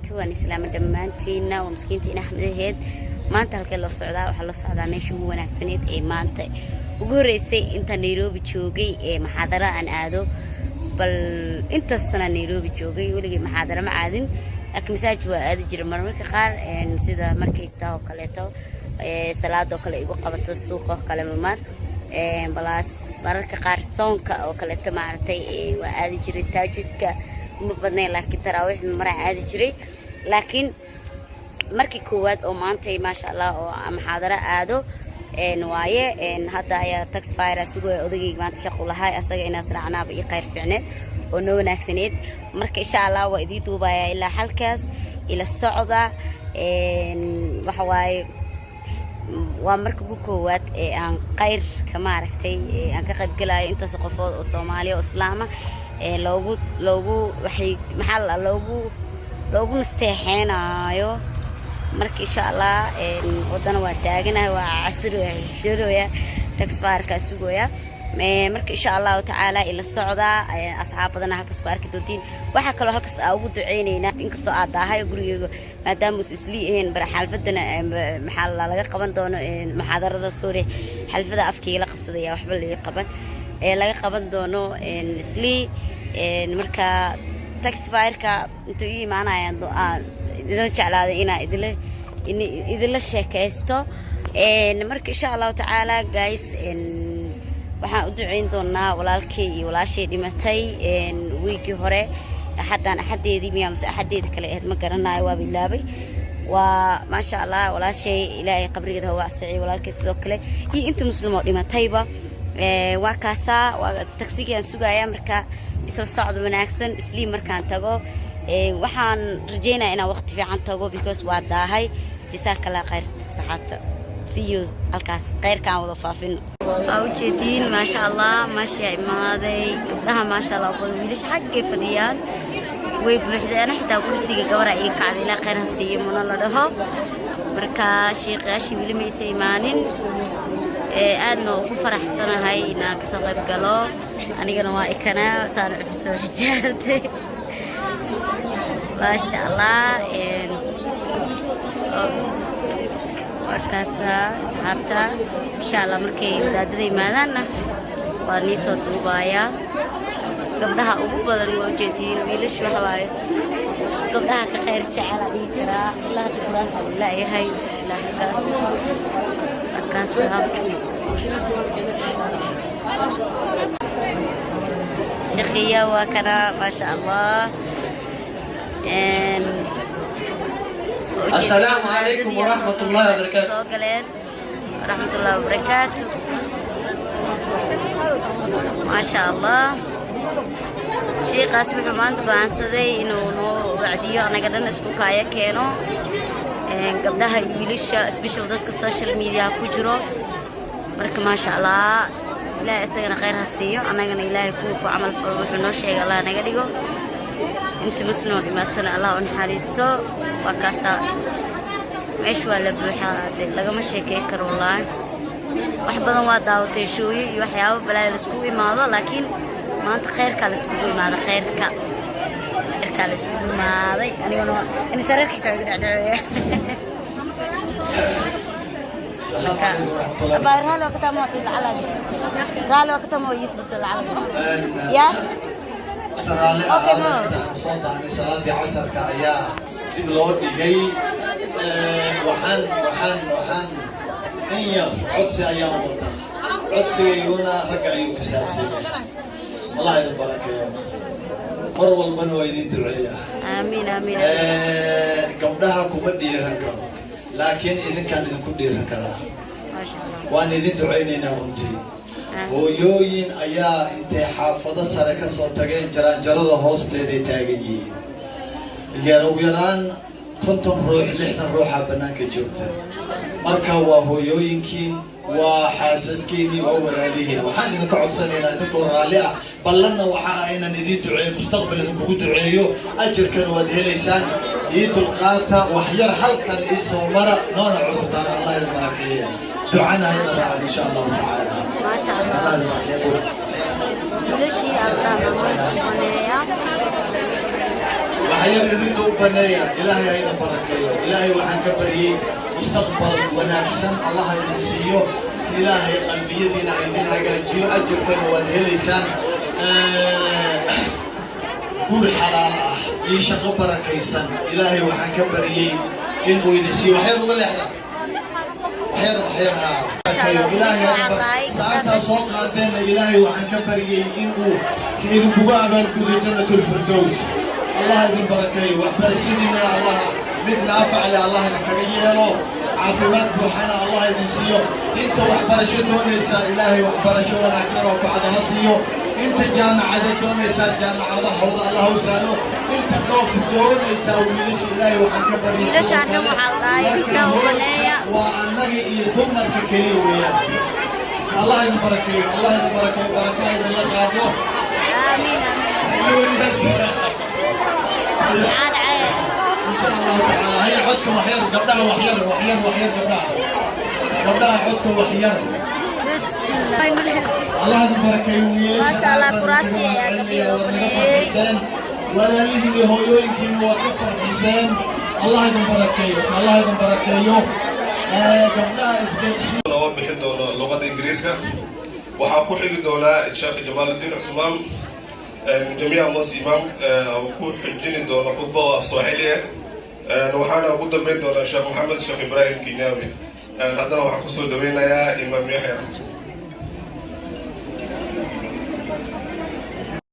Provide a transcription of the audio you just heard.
Wabarakaatu. Waan islaama dhammaantiina. Waa maskiintiina Axmedaheed. Maanta halkee loo socdaa? Waxaa loo socdaa meesha ugu wanaagsaneed ee maanta ugu horreysay intaan Nairobi joogay ee maxaadaro aan aado. Bal intaas sanaa Nairobi joogay, weligay maxaadaro ma aadin, laakiin masaajid waa aadi jiray marmarka qaar, sida markay taa oo kaleeto salaadoo kale igu qabato, suuqa oo kale mamar balaas, mararka qaar soonka oo kaleeto maaragtay waa aadi jiray. Taajudka uma badnayn, laakiin taraawiix maraa aadi jiray. Laakiin markii koowaad oo maantay, maasha Allah, oo maxaadaro aado waaye. Hadda ayaa taxi fare sugaya odagayga. Maanta shaqu lahay, asaga inaas raacnaaba ii khayr fiicneed oo noo wanaagsaneed. Marka insha Allah waa idii duubaya ilaa halkaas, ila socda. Waxa waaye, waa marka ugu koowaad ee aan khayrka maaragtay aan ka qayb gelayo intaas qofood oo Soomaaliya oo islaama ee loogu waxay maxaa la loogu nasteexeenaayo. Marka insha Allah wadana waa taaganahay, waa casri, waa xishoodoya, taxi fareka sugaya. Marka insha Allahu tacaala ila socda, asxaab badan halkaas ku arki doontiin. Waxaa kaloo halkaas aa ugu duceyneynaa, inkastoo aad daahay gurigeyga maadaama us islii ahayn bar xalfadana maxaa laga qaban doono muxaadarada, sorry, xalfada afkayga la qabsadaya, waxba laga qaban ee laga qaban doono islii. Marka taxi fareka intuu ii imaanayaan aan idila jeclaaday inaa idila sheekaysto. Marka insha Allahu tacaala, guys, waxaan u duceyn doonaa walaalkay iyo walaashay dhimatay wiigii hore, axaddaan axaddeedii miyaa mase axaddeeda kale ahayd, ma garanayo, waa bilaabay. Waa maasha Allah, walaashay Ilaahay qabrigeeda ha waasiciyo, walaalkay sidoo kale iyo inta muslim oo dhimatayba. Waa kaasaa, waa tagsigii aan sugaaya. Marka isla socdo wanaagsan. Islii markaan tago waxaan rajeynaya inaan waqti fiican tago because waa daahay. Jasaakallaa khayr, saxaabta. See you halkaas, khayrkaan wada faafino. Waa ujeediin, maasha Allah, maashaa imaaday gabdhaha, maasha Allah, badan. Wiilasha xaggay fadhiyaan, way buuxdeen xitaa kursiga. Gabara ii kacday, ilaa khayr ha siiyo, muna la dhaho. Marka shiiqyaashii weli maysa imaanin. Aadna ugu faraxsanahay inaan kasoo qayb galo. Anigana waa ikana saan soo xijaabtay, maasha Allah. Markaasa asxaabta, insha Allah markay wadaadada yimaadaanna waa nii soo duubayaa. Gabdhaha ugu badan waa ujeediin, wiilashu waxa waaye gabdhaha ka khayr jecel dhihi karaa. Ilaa hadda kuraas uu laayahay ilaa halkaas halkaas. Sheekhiya waa kana, maasha Allah. السلام عليكم ورحمة الله وبركاته. Soo galeen, waraxmatullahi wabarakaatu. Maasha Allah, sheikaas wuxuu maanta go'aansaday inuu noo wacdiyo, anaga dhan isku kaaya keeno, gabdhaha iyo wiilasha, special dadka social media ku jiro. Marka maasha Allah, Ilaahay isagana khayr ha siiyo, annagana Ilaahay kuwa ku camal falo wuxuu noo sheegay Allah naga dhigo. Inta muslim oo dhimaatana Allah u naxariisto. Waa kaasaa, meesha waa la buuxaa, dee lagama sheekey karo wallaahi. Wax badan waa daawatay, shooyo iyo waxyaabo balaayo laiskugu imaado, laakiin maanta khayrkaa laiskugu imaado, khayrkaa laiskugu imaaday. Aniguna in shareerka xitaa iga dhecdheceeya. السلام عليكم ورحمة الله. Abaa raali waa ka tamo lacala gasho, raali waa ka tamo YouTube lacala gasho ya. Raalli Okay, mo. ahaada, soo dahnay. Salaadii casarka ayaa dib loo dhigay. Waxaan in yar codsi ayaan wataa, codsigayguna ragga ayuu ku saabsan yahay. Allah idin barakeeyo, mar walbana waa idin duceeyaa. Aamiin, aamiin. Gabdhaha kuma dhiiran karo, laakiin idinkaan idinku dhiiran karaa. Maasha Allah. Waan idin ducaynaynaa runtii. Hooyooyin ayaa intay xaafado sare ka soo tageen jaraanjarada hoosteeday taagan yihiin. Ugu yaraan 50 ruux, 60 ruuxa bannaanka joogta. Marka waa hooyooyinkiin, waa xaasaskiinii, waa walaalihiin. Waxaan idinka codsanaynaa idinkoo raalli ah, ballanna waxa ah inaan idin duceeyo, mustaqbal idinkugu duceeyo, ajirkan waad helaysaan. Ii dulqaata waxyar, halkan ii soo mara, noona cudurdaara. Allah idin barakeeya, ducana hayna raacda insha Allahu tacaala. Maasha Allah. Allah idin barakeeyo. Wiilashii Allah maneeya. Waxyar irinta u baneeya. Ilaahay ha idin barakeeyo. Ilaahay waxaan ka baryey mustaqbal wanaagsan Allah ha idin siiyo. Ilaahay qalbiyadiina ha idin hagaajiyo, ajarkana waad helaysaan. Guur xalaal ah iyo shaqo barakaysan Ilaahay waxaan ka baryey inuu idin siiyo. Waxyar uga leexda, waxyar, waxyar ha. Ilaahay saantaa soo qaadeenna Ilaahay waxaan ka baryey inuu idinkugu abaalgudo Jannatulfirdows. Allah idin barakeeyo. Waxbarashadiinana Allah mid naafac leh Allah idinkaga yeelo, caafimaad buuxana Allah idin siiyo. Inta waxbarasho doonaysaa Ilaahay waxbarasho wanaagsan oo facda ha siiyo. Inta jaamacada doonaysaa jaamacadahooda Allah u sahlo. Inta dhoof doonaysaa wiilasha Ilaahay waxaan ka baryay. Wiilashaan dhan waxaa la dhahay gabdhaha u baneeya. Waa annaga iyo dumarka keliya weeyaan. Allah idin barakeeyo, Allah idin barakeeyo, baraka idinla qaado. Aamiin, aamiin. Maxaa dhacay? Insha Allahu tacaala. Haya, codka waxyar gabdhaha, waxyar, waxyar, waxyar gabdhaha, gabdhaha codka waxyar. Bismillah. Allah idin barakeeyo wiilasha. Maasha Allah, kuraastii ayaa gabdhihii loo baneeyey. Walaalihiin iyo hooyooyinkiina waa ka farxiseen. Allah idin barakeeyo, Allah idin barakeeyo. Gabdhaha isdeeqsi Looga bixin doono luqadda Ingiriiska. Waxaa ku xigi doonaa Sheekh Jamaaludiin Cusmaan Jamiica Mos Imaam oo ku xijini doono khudba oo af Sooxili ah. Waxaana ugu dambeyn doonaa Sheekh Maxamed Sheekh Ibraahim Kinyawi. Haddana waxaan kusoo dhaweynayaa Imaam Yaxya.